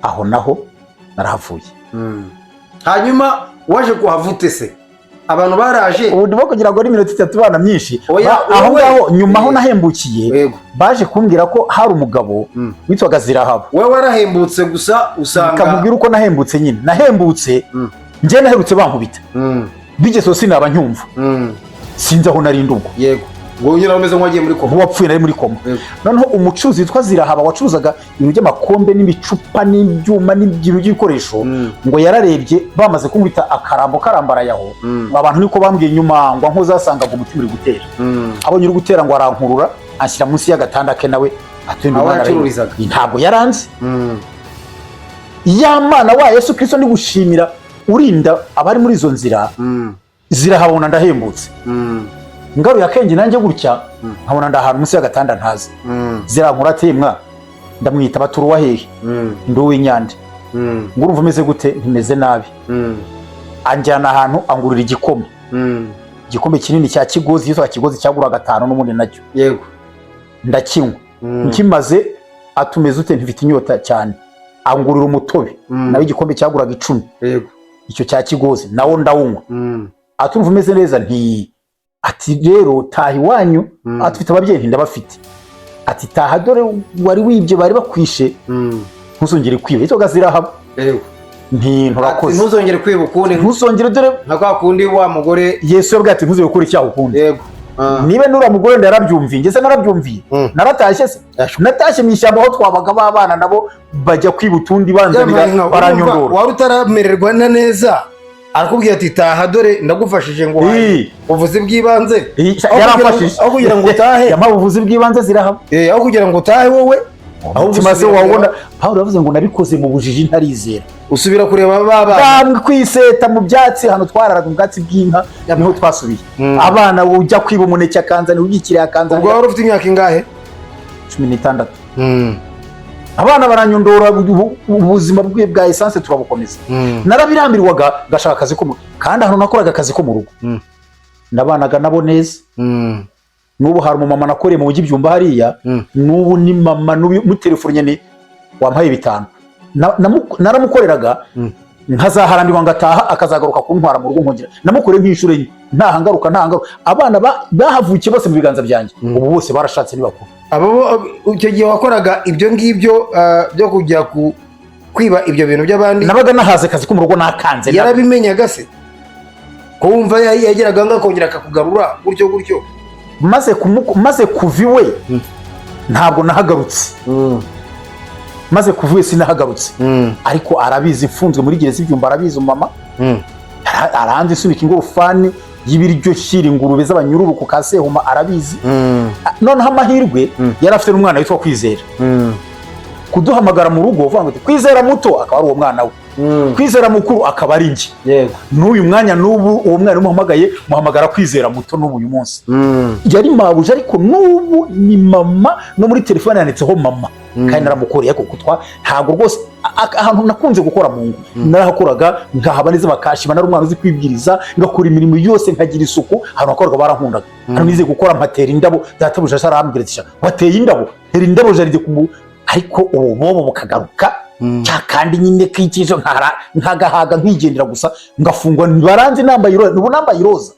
Aho naho narahavuye. Hanyuma waje kuhava ute se? Abantu baraje? Ubu ndimo kugira ngo ni iminota 3 bana myinshi. Oya, Aho wowe- ngaho nyuma aho nahembukiye, baje kumbwira ko hari umugabo witwaga Zirahaba. Wowe warahembutse gusa usanga Kamubwira uko nahembutse nyine. Nahembutse, njye naherutse bankubita, bigezeho sinaba nyumva, sinzi aho narindi ubwo. Ngo nyine umeze nk'uwagiye muri koma. Nk'uwapfuye, nari muri koma. Noneho umucuruzi witwa Zirahaba, wacuruzaga ibintu by'amakombe n'ibicupa n'ibyuma n'ibintu by'ibikoresho, ngo yararebye bamaze kumwita akarambo karambaraye aho. Ngo abantu niko bambwiye nyuma, ngo nkozasangaga umutima uri gutera. Abonye uri gutera, ngo arankurura anshyira munsi y'agatanda ke, nawe atunda Aho umwana. yacururizaga. Ntabwo yaranze. Ya Mana wa Yesu Kristo, ndi gushimira urinda abari muri izo nzira. Zirahabona ndahembutse. Ngaruye akenge nanjye gutya, nkabona ndi ahantu munsi y'agatanda ntazi. Zirankura ati: "Mwa." Ndamwita, batura uwa hehe? Ndi uw'inyande. Ngo urumva umeze gute? Ntimeze nabi. Anjyana ahantu, angurira igikoma, igikombe kinini cya Kigozi, cyitwa Kigozi, cyagura 5 n'ubundi nacyo. Ndakinywa. Nkimaze, atumeze ute? Ntifite inyota cyane. Angurira umutobe, nawe igikombe cyaguraga 10. Icyo cya Kigozi nawo ndawunywa. Atumva umeze neza? Nti ati: "Rero taha iwanyu." Ati: "Ufite ababyeyi?" Nti: "Ndabafite." Ati: "Taha, dore wari wibye bari bakwishe, ntuzongere kwiba inzoga." Zirahaba. Nti: Ati, "Nturakoze." "Ntuzongere kwiba ukundi." "Ntuzongere, dore Nka kwa kundi wa mugore. Yesu yabwiye ati: 'Ntuzongere gukora icyaha ukundi.'" Niba nuriya mugore ndarabyumviye, ngeze narabyumviye. Naratashye se, natashye mu ishyamba aho twabaga, b'abana nabo bajya kwiba utundi banzanira, baranyondora. Wari utaramererwa na neza, arakubwira ati: "Taha, dore ndagufashije ngo uhaye ubuvuzi bw'ibanze." Yaramfashije. Aho kugira ngo utahe. Yampaye ubuvuzi bw'ibanze, zirahaba. Aho kugira ngo utahe wowe, ahubwo Umutima se usubira wawubona? Pawulo yavuze ngo nabikoze mu bujiji ntarizera. Usubira kureba ba bana. Bamwe kwiseta mu byatsi, hano twararaga mu bwatsi bw'inka, niho twasubiye. Abana ujya kwiba umuneke akanzanira, ujya Ubwo akanzanira. wari ufite imyaka ingahe? 16. Abana baranyondora, ubuzima bwe bwa essence turabukomeza. Narabirambirwaga, ngashaka akazi ko mu, kandi ahantu nakoraga akazi ko mu rugo, nabanaga nabo neza. N'ubu hari umumama nakoreye mu mujyi Byumba hariya. N'ubu ni mama, n'ubu mutelefonnye ni wampaye 5. Naramukoreraga, nkazaharambirwa ngataha, akazagaruka kuntwara mu rugo, nkongera namukoreye nk'inshuro enye, ntahangaruka, ntahangaruka. Abana bahavukiye bose mu biganza byanjye, ubu bose barashatse, ni bakuru. Abo icyo gihe wakoraga ibyo ngibyo, byo kujya ku kwiba ibyo bintu by'abandi? Nabaga nahaze akazi ko mu rugo nakanze. Yarabimenyaga se, ko wumva yageraga ngo akongera akakugarura gutyo gutyo? Maze kuva iwe ntabwo nahagarutse. Maze kuva iwe sinahagarutse, ariko arabizi, mfunzwe muri gereza ibyumba arabizi. Umumama aranzi isunika ingorofani y'ibiryo shyira ingurube z'abanyururu ku kasehuma, arabizi. Noneho amahirwe, yari afite n'umwana witwa Kwizera. Kuduhamagara mu rugo uvuga ngo Kwizera muto akaba ari uwo mwana we, Kwizera mukuru akaba ari njye. N'uyu mwanya, n'ubu uwo mwana umuhamagaye, muhamagara Kwizera muto. N'ubu uyu munsi yari mabuja, ariko n'ubu ni mama, no muri telefone yanditseho mama. Kandi naramukoreye, ariko kutwa ntabwo rwose ahantu nakunze gukora mu ngo narahakoraga nkahaba neza, bakashima. Nari umwana uzi kwibwiriza, ngakora imirimo yose, nkagira isuku. Ahantu nakoraga barankundaga. Hano nize gukora, mpatera indabo. Databuja arambwira ati: "Sha, wateye indabo, tera indabo jardin ku ariko ububobo bukagaruka cya kandi nyine kikijo, nkagahaga nkigendera gusa, ngafungwa. Baranzi nambaye iroza, ubu nambaye iroza.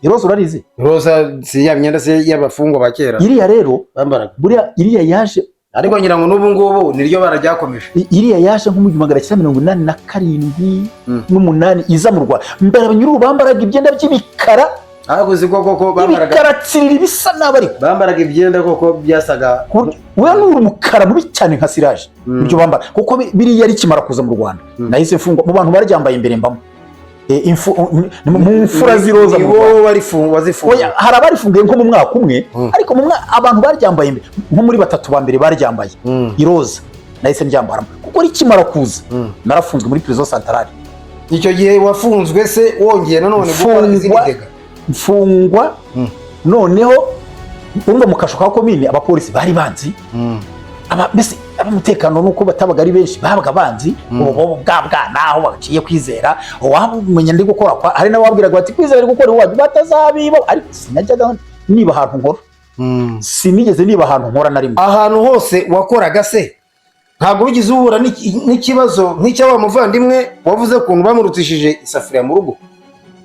Iroza urarizi? Roza si ya myenda se y'abafungwa ba kera? Iriya rero bambaraga. Buriya iriya yaje Ariko ngira ngo n'ubu ngubu niryo bara ryakomeje. Iriya yaje nko mu 1987 n'umunani, iza mu Rwanda. Mbere abanyururu bambaraga ibyenda by'imikara. Ariko uzi ko koko bambaraga Ibikara tsirira, ibisa nabi, ariko bambaraga ibyenda koko byasaga. We ni umukara mubi cyane nka siraje ibyo bambara, kuko biriya rikimara kuza mu Rwanda, nahise mfungwa mu bantu baryambaye imbere, mbamo mu mfura z'iroza Ni mu Rwanda. wowe wazifunguye? Oya, hari abarifunguye nko mu mwaka umwe, ariko mu abantu baryambaye imbere nko muri batatu ba mbere baryambaye iroza, nahise ndyambaramo kuko rikimara kuza narafunzwe muri prison centrale. Icyo gihe wafunzwe se wongeye nanone gukora izindi Mfungwa. dégâts? Mfungwa noneho, urumva mu kasho ka komine abapolisi bari banzi, aba mbese ab'umutekano, nuko batabaga ari benshi, babaga banzi ubu bwa bwana aho baciye Kwizera, wamenya ndi gukora kwa hari n'ababwiraga bati: "Kwizera ari gukora iwacu, batazabiba." Ariko sinajyaga niba ahantu nkora, sinigeze niba ahantu nkora na rimwe. Ahantu hose wakoraga se ntabwo wigeze uhura n'ikibazo nk'icya wa muvandimwe wavuze ukuntu bamurutishije isafuriya mu rugo,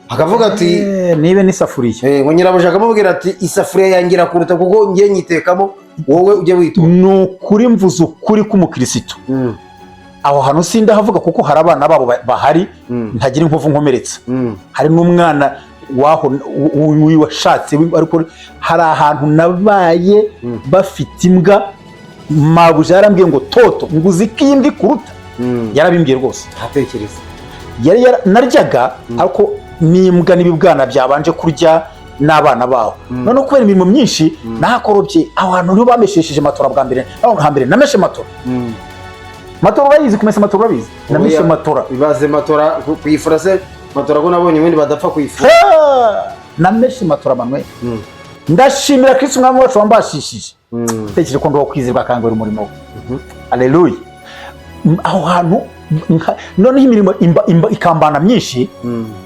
akavuga ati Nibe n'isafuriya? Ngo nyirabuja akamubwira ati: "Isafuriya yanjye irakuruta kuko ngiye nyitekamo, wowe ujye witora"? Ni ukuri, mvuze ukuri k'umukirisitu, aho hantu sindahavuga kuko hari abana babo bahari, ntagira inkovu nkomeretsa. Hari n'umwana Waho washatse, ariko hari ahantu nabaye bafite imbwa. Mabuja yarambwiye ngo: "Toto, ngo uzi ko iyi mbwa ikuruta?" Yarabimbwiye rwose. Ntatekereza. Naryaga ariko n'imbwa n'ibibwana byabanje kurya n'abana baho. Noneho kubera imirimo myinshi nahakorobye, aho hantu niho bameshesheje matora bwa mbere. Aho hambere nameshe matora. Matora urayizi? Kumesa matora urabizi? Nameshe Oya. matora. Ibaze matora kuyifura se? Matora ko nabonye ubundi badapfa kuyifura. Ah! Nameshe matora, Manuel. Ndashimira Kristo Umwami wacu wambashishije tekereje ko ndi kwizerwa akangura umurimo we. Aleluya. Aho hantu noneho imirimo ikambana myinshi,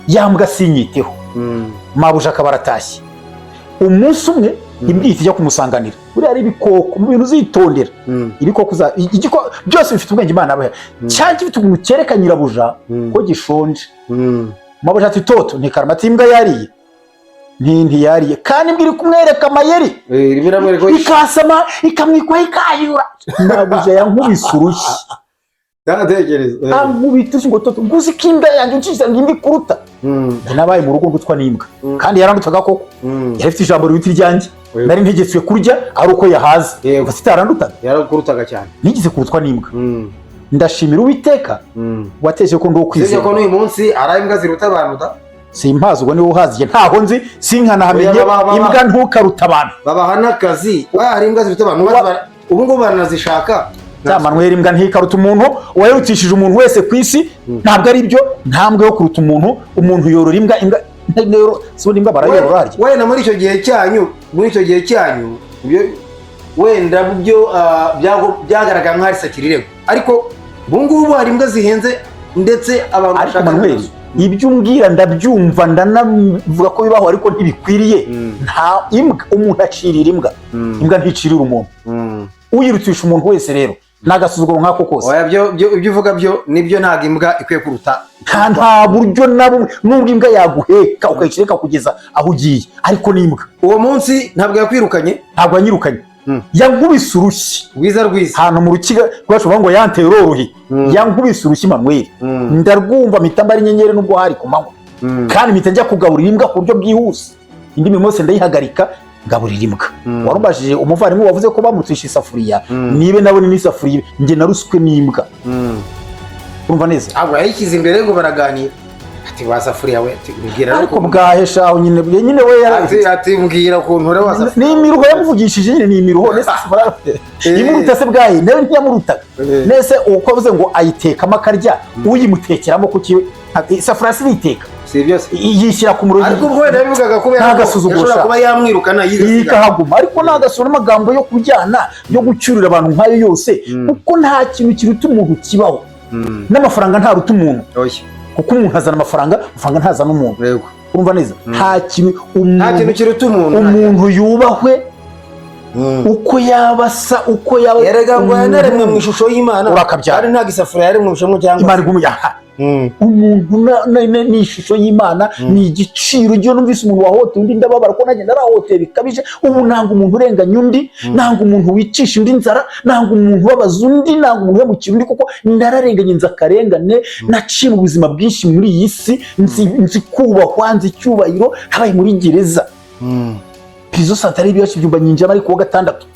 ya mbwa sinyiteho. Mabuja akaba aratashye umunsi umwe, imbwa ihita ijya kumusanganira. Buriya ari ibikoko mu bintu uzitondera. Ibikoko byose bifite ubwenge Imana yabahaye, cyari gifite ukuntu cyereka nyirabuja ko gishonje. Mabuja ati: "Toto, ntikarama." Ati: "Imbwa yariye?" Ntiyariye. Kandi imbwa iri kumwereka amayeri. Irimo iramwereka ko Ikasama, ikamwikwaho, ikayura. Mabuja yankubise urushyi. Ntatekereza. Ankubita urushyi ngo: "Toto, nguzi ko imbwa yanjye unshize ngo imbwa ikuruta." Njye nabaye mu rugo ndutwa n'imbwa. Kandi yarandutaga koko. Yari afite ijambo riruta iryanjye. Nari ntegetswe kurya ari uko yahaze. Gusa itarandutaga. Yarakurutaga cyane. Nigeze kurutwa n'imbwa. Ndashimira Uwiteka wateje ko ndi uwo Usibye ko kwizera. n'uyu munsi hari imbwa ziruta abantu da. Simpazi, ubwo niwe uhazi, njye ntaho nzi, sinkanahamenye. Oya, Imbwa ntukaruta abantu. Babaha n'akazi. Oya, hari imbwa ziruta abantu. Ubu ngubu baranazishaka. Cya Manuel, imbwa ntikaruta umuntu. Uwayirutishije umuntu wese ku isi ntabwo ari byo. Nta mbwa yo kuruta umuntu. Umuntu yorora imbwa, imbwa si ubundi imbwa barayorora harya? Wenda muri icyo gihe cyanyu wenda byo byagaragara nk'aho ari sakirirego, ariko ubu ngubu hari imbwa zihenze ndetse abantu Ariko bashaka Manuel, nazo. Ibyo umbwira ndabyumva, ndanavuga ko bibaho, ariko ntibikwiriye. Nta imbwa, umuntu acirira imbwa, imbwa nticirira umuntu. Uyirutisha umuntu wese rero ni agasuzuguro nk'ako kose. Oya, byo ibyo uvuga byo nibyo, ntabwo imbwa ikwiye kuruta. Nta buryo na bumwe, nubwo imbwa yaguheka ukayicireka kugeza aho ugiye, ariko ni imbwa. Uwo munsi ntabwo yakwirukanye? Ntabwo yanyirukanye. Yankubise urushyi. Rwiza rwiza. Ahantu mu rukiga rwacu bavuga ngo yanteye urorohe. Yankubise urushyi, Manuel. Ndarwumva, mpita mbara inyenyeri nubwo hari ku manywa. Kandi mpita njya kugaburira imbwa ku buryo bwihuse, indi mirimo yose ndayihagarika, ngaburira imbwa. Warubajije umuvandimwe wavuze ko bamutisha isafuriya. Nibe nabone n'isafuriya, njye naruswe n'imbwa. Urumva neza? Ntabwo yayishyize imbere ngo baraganira, ati: "Wa safuriya we," ati: "Mbwira." Ariko bwahesha aho nyine we Ati: "Mbwira ukuntu uri wa safuriya." Ni imiruho yamuvugishije nyine, ni imiruho. Nese imuruta se bwahe? Nawe ntiyamurutaga. Nese uko avuze ngo ayitekamo akarya, uyimutekeramo kuki? Isafuriya siniteka. Si byose. Yishyira ku muriro. Ariko ubwo wenda yabivugaga kubera Nta ko gasuzuguro yashobora sha. kuba yamwirukana yigasigara. Ikahaguma, ariko nta gasura n'amagambo yo kuryana, yo gucyurira abantu nk'ayo yose, kuko nta kintu kiruta umuntu kibaho. N'amafaranga ntaruta umuntu. Oya. Kuko umuntu azana amafaranga, amafaranga ntazana umuntu. Urumva neza? Nta kintu Nta kintu umuntu kiruta umuntu. Umuntu yubahwe uko yaba asa, uko yaba Erega ngo yanaremwe mu ishusho y'Imana. Urakabyara. Kandi ntabwo isafuriya yaremwe mu ishusho cyangwa Imana igumuye aha. Umuntu ni ishusho y'Imana, ni igiciro. Igihe numvise umuntu wahoteye undi ndababara, ko nanjye narahoteye bikabije. Ubu nanga umuntu urenganya undi, nanga umuntu wicisha undi inzara, nanga umuntu ubabaza undi, nanga umuntu uhemukira undi, kuko nararenganye, nzi akarengane, naciye mu buzima bwinshi muri iyi si, nzi kubahwa, nzi icyubahiro. Habaye muri gereza, prison centrale y'ibiyacu Byumba, nyinjiramo ariko kuwa gatandatu.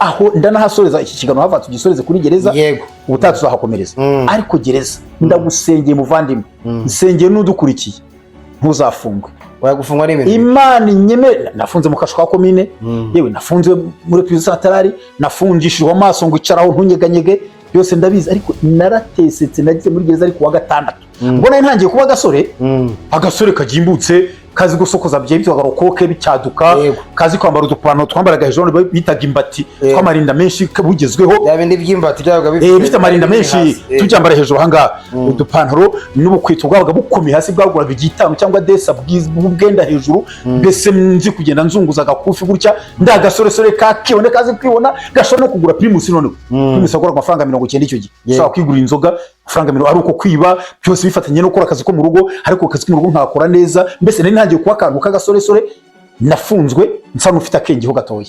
Aho ndanahasoreza iki kiganiro, hava tugisoreze kuri gereza. Ubutaha tuzahakomereza. Ariko gereza, ndagusengeye muvandimwe, nsengeye n'udukurikiye, ntuzafungwe. Wagufungwa n'ibintu bibi. Imana inyemere. Nafunze mu kasho ka komine. Yewe, nafunzwe muri prison centrale, nafungishijwe amaso ngo icaraho ntunyeganyege, byose ndabizi. Ariko naratesetse, nagize muri gereza ariko wa gatandatu. Ubwo nari ntangiye kuba agasore, agasore kagimbutse, kazi gusokoza byitwaga rokoke bicyaduka, kazi kwambara udupantaro twambaraga hejuru bitaga imbati, tw'amarinda menshi bugezweho. Bya bindi by'imbati byabaga bifite amarinda menshi. Hasi. Tubyambara hejuru ahangaha, udupantaro n'ubukweto bwabaga bukomeye hasi, bwaguraga igitanu cyangwa desa bwenda hejuru. Mbese nzi kugenda nzunguza agakufi gutya, ndi agasoresore kakibone, kazi kwibona, gashobora no kugura Primus. Noneho Primus yaguraga amafaranga 90 icyo gihe. Ushobora kwigurira inzoga amafaranga mirongo, ari uko kwiba byose bifatanye no gukora akazi ko mu rugo, ariko akazi ko mu rugo nkakora neza. Mbese nari ntangiye kuba akantu k'agasoresore. Nafunzwe nsa n'ufite akengeho gatoya,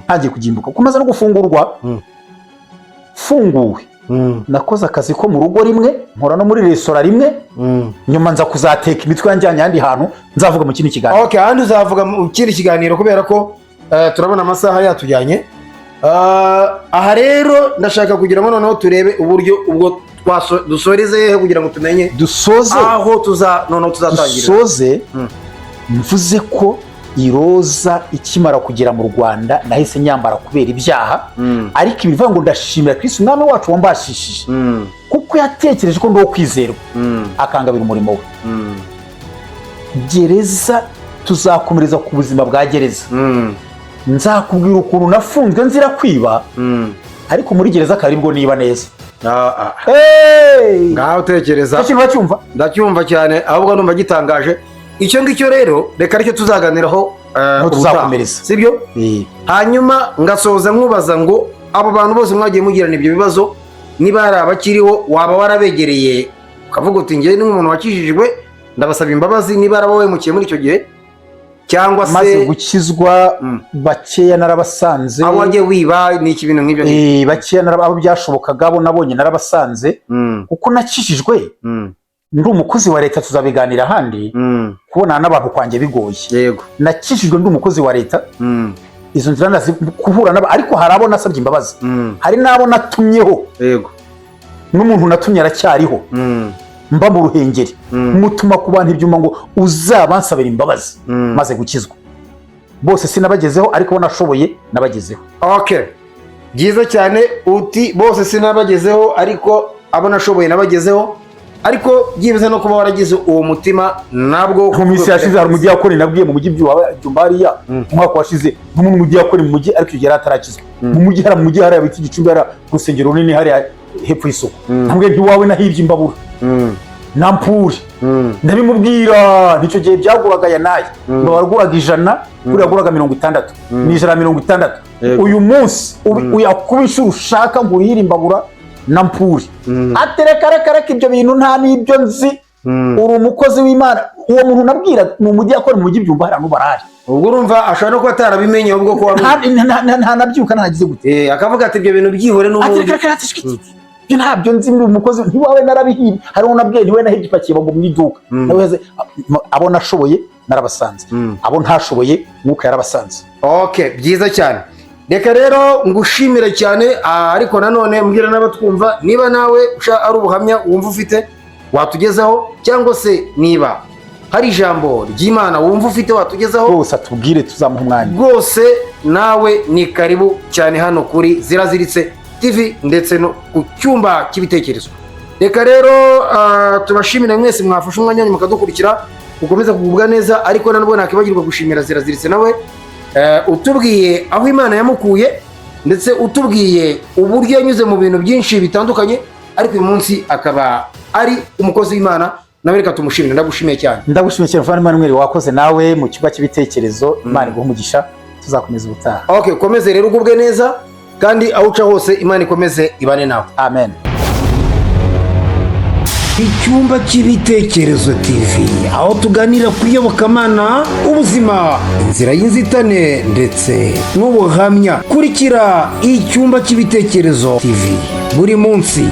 ntangiye kugimbuka, kuko maze no gufungurwa, funguwe. Nakoze akazi ko mu rugo rimwe, nkora no muri resitora rimwe. Nyuma nza kuzateka imitwe yanjyanye ahandi hantu, nzavuga mu kindi kiganiro. Okay, ahandi uzavuga mu kindi kiganiro, kubera ko turabona amasaha yatujyanye. Aha rero ndashaka kugira ngo noneho turebe uburyo ubwo dusoreze hehe, kugira ngo tumenye Dusoze. aho tuza noneho tuzatangirira. Dusoze. Mvuze ko iroza ikimara kugera mu Rwanda nahise nyambara kubera ibyaha. Ariko ibivuga ngo ndashimira Kristo umwami wacu wambashishije, kuko yatekereje ko ndi uwo kwizerwa, akangabira umurimo we. Gereza, tuzakomereza ku buzima bwa gereza. Nzakubwira ukuntu nafunzwe nzira kwiba, ariko muri gereza akaba aribwo niba neza. Hey! Ngaho tekereza. Icyo kintu uracyumva? Ndacyumva cyane, ahubwo numva gitangaje icyo ngicyo. Rero reka aricyo tuzaganiraho Niho ubutaha. tuzakomereza. Sibyo? Hanyuma ngasoza nkubaza ngo abo bantu bose mwagiye mugirana ibyo bibazo, niba hari abakiriho, waba warabegereye ukavuga uti: "Njyewe ni nk'umuntu wakijijwe, ndabasaba imbabazi," niba yarabahemukiye muri icyo gihe, cyangwa se Maze gukizwa, bakeya narabasanze. Abo wagiye wiba ni iki, ibintu nk'ibyo? Bakeya abo byashobokaga, abo nabonye narabasanze, kuko nakijijwe ndi umukozi wa leta. Tuzabiganira ahandi. Kubonana n'abantu kwanjye bigoye. Nakijijwe ndi umukozi wa leta. Izo nzira ndazi guhura n'aba, ariko hari abo nasabye imbabazi, hari n'abo natumyeho. N'umuntu natumye aracyariho. Mba mu Ruhengeri, mutuma ku bantu ibyuma ngo uzabansabira imbabazi. Maze gukizwa, bose sinabagezeho, ariko bo nashoboye nabagezeho. Okay, byiza cyane. Uti bose sinabagezeho, ariko abo nashoboye nabagezeho. Ariko byibuze no kuba waragize uwo mutima nabwo. Mu minsi yashize hari umudiyakoni nabwiye mu mujyi Byumba hariya. Umwaka washize n'umwe mudiyakoni mu mujyi, ariko icyo gihe yari atarakizwa. Mu mujyi hariya, mu mujyi hariya bita Igicumbi, hariya ku rusengero runini hariya hepfo y'isoko. Ntabwo ntiwawe nahibye imbabura na mpuri. Ndabimubwira, nicyo gihe byaguraga aya n'aya. Ngo waguraga 100, buriya yaguraga 60, ni 160. Uyu munsi uyakuba inshuro ushaka ngo urihire imbabura na mpuri. Atereka reka reka, ibyo bintu nta n'ibyo nzi, uri umukozi w'Imana. Uwo muntu nabwira ni umudiyakoni mu mujyi Byumba hariya, n'ubarahari. Ubwo urumva ashobora no kuba atarabimenye ubwo ko wari Nta nabyuka ntagize gute. Akavuga ati ibyo bintu byihore Ati n'ubundi. reka reka, ati shwi, ibyo ntabyo nzi, ndi umukozi ntiwawe narabihibye. Hari uwo nabwiye ntiwe nahibye ipakiye ngo mu iduka. Nawe yaze, abo nashoboye narabasanze, abo ntashoboye Mwuka yarabasanze. Okay, byiza cyane. Reka rero ngushimire cyane, ariko nanone mbwira n'abatwumva, niba nawe ari ubuhamya wumva ufite watugezaho, cyangwa se niba hari ijambo ry'Imana wumva ufite watugezaho, rwose atubwire, tuzamuha umwanya. Rwose nawe ni karibu cyane hano kuri Ziraziritse TV ndetse no ku Cyumba cy'Ibitekerezo. Reka rero tubashimire mwese mwafashe umwanya wanyu mukadukurikira, ukomeza kugubwa neza. Ariko nanubwo nakibagirwa gushimira Ziraziritse nawe utubwiye aho Imana yamukuye, ndetse utubwiye uburyo yanyuze mu bintu byinshi bitandukanye, ariko uyu munsi akaba ari umukozi w'Imana. Nawe reka tumushimire. Ndagushimiye cyane. Ndagushimiye cyane, Muvandimwe Emmanuel, wakoze nawe mu Cyumba cy'Ibitekerezo. Imana iguhe umugisha, tuzakomeza ubutaha. Okay, ukomeze rero ugubwe neza, kandi aho uca hose Imana ikomeze ibane nawe. Amen. Icyumba cy'Ibitekerezo TV, aho tuganira ku iyobokamana, ubuzima, inzira y'inzitane ndetse n'ubuhamya. Kurikira Icyumba cy'Ibitekerezo TV buri munsi.